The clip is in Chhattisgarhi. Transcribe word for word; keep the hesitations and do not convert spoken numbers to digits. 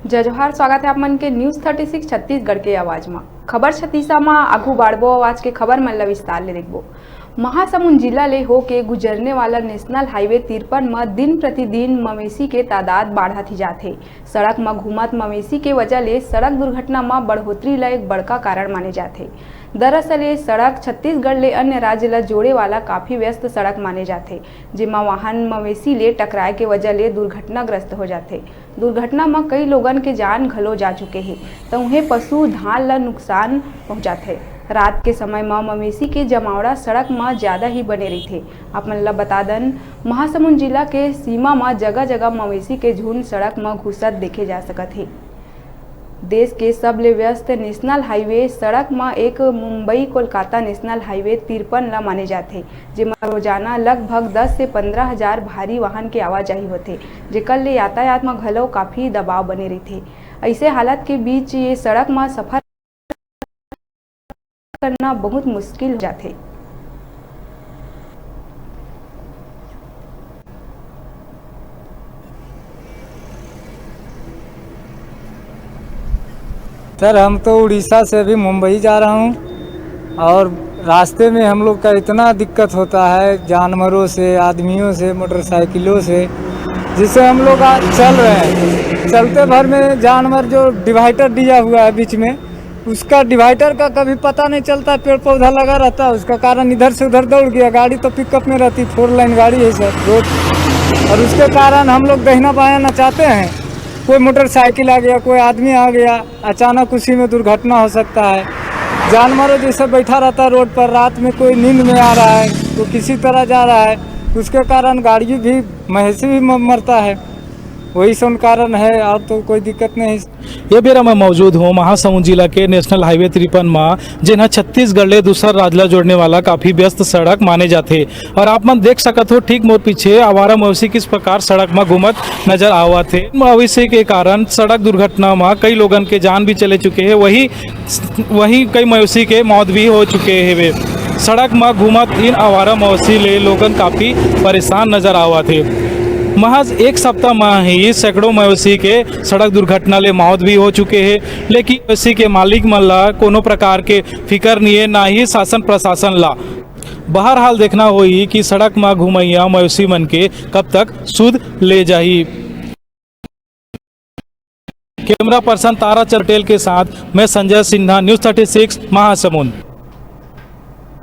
जय जोहार, स्वागत है आप मन के News Thirty Six छत्तीसगढ़ के आवाज म। खबर छत्तीसा म आगू बाढ़बो, आवाज के खबर मन ल विस्तार ले देखबो। महासमुंद जिला ले होके गुजरने वाला National Highway तिरपन म दिन प्रतिदिन मवेशी के तादाद बाढ़त ही जात हे। सड़क म घूमत मवेशी के वजह ले सड़क दुर्घटना म बढ़ोतरी ल एक बड़का कारण माने जाथे। दरअसल, ये सड़क छत्तीसगढ़ ले अन्य राज्य ल जोड़े वाला काफी व्यस्त सड़क माने जाथे, जेमा वाहन मवेशी ले टकराए के वजह ले दुर्घटनाग्रस्त हो जाथे। दुर्घटना म कई लोगन के जान घलो जा चुके हे, त उहें पशु धान ल नुकसान पहुंचाथे। रात के समय म मवेशी के जमावड़ा सड़क म ज्यादा ही बने रहिथे। आप मन ल बता दन, महासमुंद जिला के सीमा म जगह-जगह मवेशी के झुंड सड़क म घुसत देखे जा सकत हे। देश के सबले व्यस्त National Highway सड़क म एक मुंबई कोलकाता National Highway तिरपन ल माने जाथे, जेमा रोजाना लगभग दस से पंद्रह हजार भारी वाहन के आवाजाही होथे, जेकर ले यातायात म घलो काफी दबाव बने रहिथे। अइसे हालत के बीच ये सड़क म सफर करना बहुत मुश्किल हो जाथे। सर, हम तो उड़ीसा से अभी मुंबई जा रहा हूँ और रास्ते में हम लोग का इतना दिक्कत होता है, जानवरों से, आदमियों से, मोटरसाइकिलों से, जिससे हम लोग आज चल रहे हैं। चलते भर में जानवर जो डिवाइडर दिया हुआ है बीच में, उसका डिवाइडर का कभी पता नहीं चलता, पेड़ पौधा लगा रहता है, उसका कारण इधर से उधर दौड़ गया। गाड़ी तो पिकअप में रहती, फोर लाइन गाड़ी है सर, रोड, और उसके कारण हम लोग दहिना बायां नचाते हैं। कोई मोटरसाइकिल आ गया, कोई आदमी आ गया, अचानक उसी में दुर्घटना हो सकता है। जानवरों जैसे बैठा रहता है रोड पर, रात में कोई नींद में आ रहा है तो किसी तरह जा रहा है, उसके कारण गाड़ी भी, मवेशी भी म-, मरता है। वही सब कारण है, और तो कोई दिक्कत नहीं। ये बेरा मैं मौजूद हूँ महासमुंद जिला के National Highway तिरपन मा, जेन ह छत्तीसगढ़ ले दूसर राज्य ला जोड़ने वाला काफी व्यस्त सड़क माने जाथे। और आप मन देख सकत हो, ठीक मोर पीछे आवारा मवेशी किस प्रकार सड़क मा घूमत नजर आवत हे। मवेशी के कारण सड़क दुर्घटना मा कई लोगन के जान भी चले चुके हे, वही, वही कई मवेशी के मौत भी हो चुके हे। सड़क मा घूमत इन आवारा मवेशी ले लोगन काफी परेशान नजर आवत हे। महज एक सप्ताह मा ही सैकड़ों मवेशी के सड़क दुर्घटना ले मौत भी हो चुके हे, लेकिन मवेशी के मालिक मन ला कोनो प्रकार के फिकर नइये, ना ही शासन प्रशासन ला। बहरहाल, देखना होही कि सड़क मा घुमैया मवेशी मन के कब तक सुध ले जाही। कैमरा पर्सन तारा चंद पटेल के साथ मैं Sanjay Sinha, News Thirty Six, Mahasamund.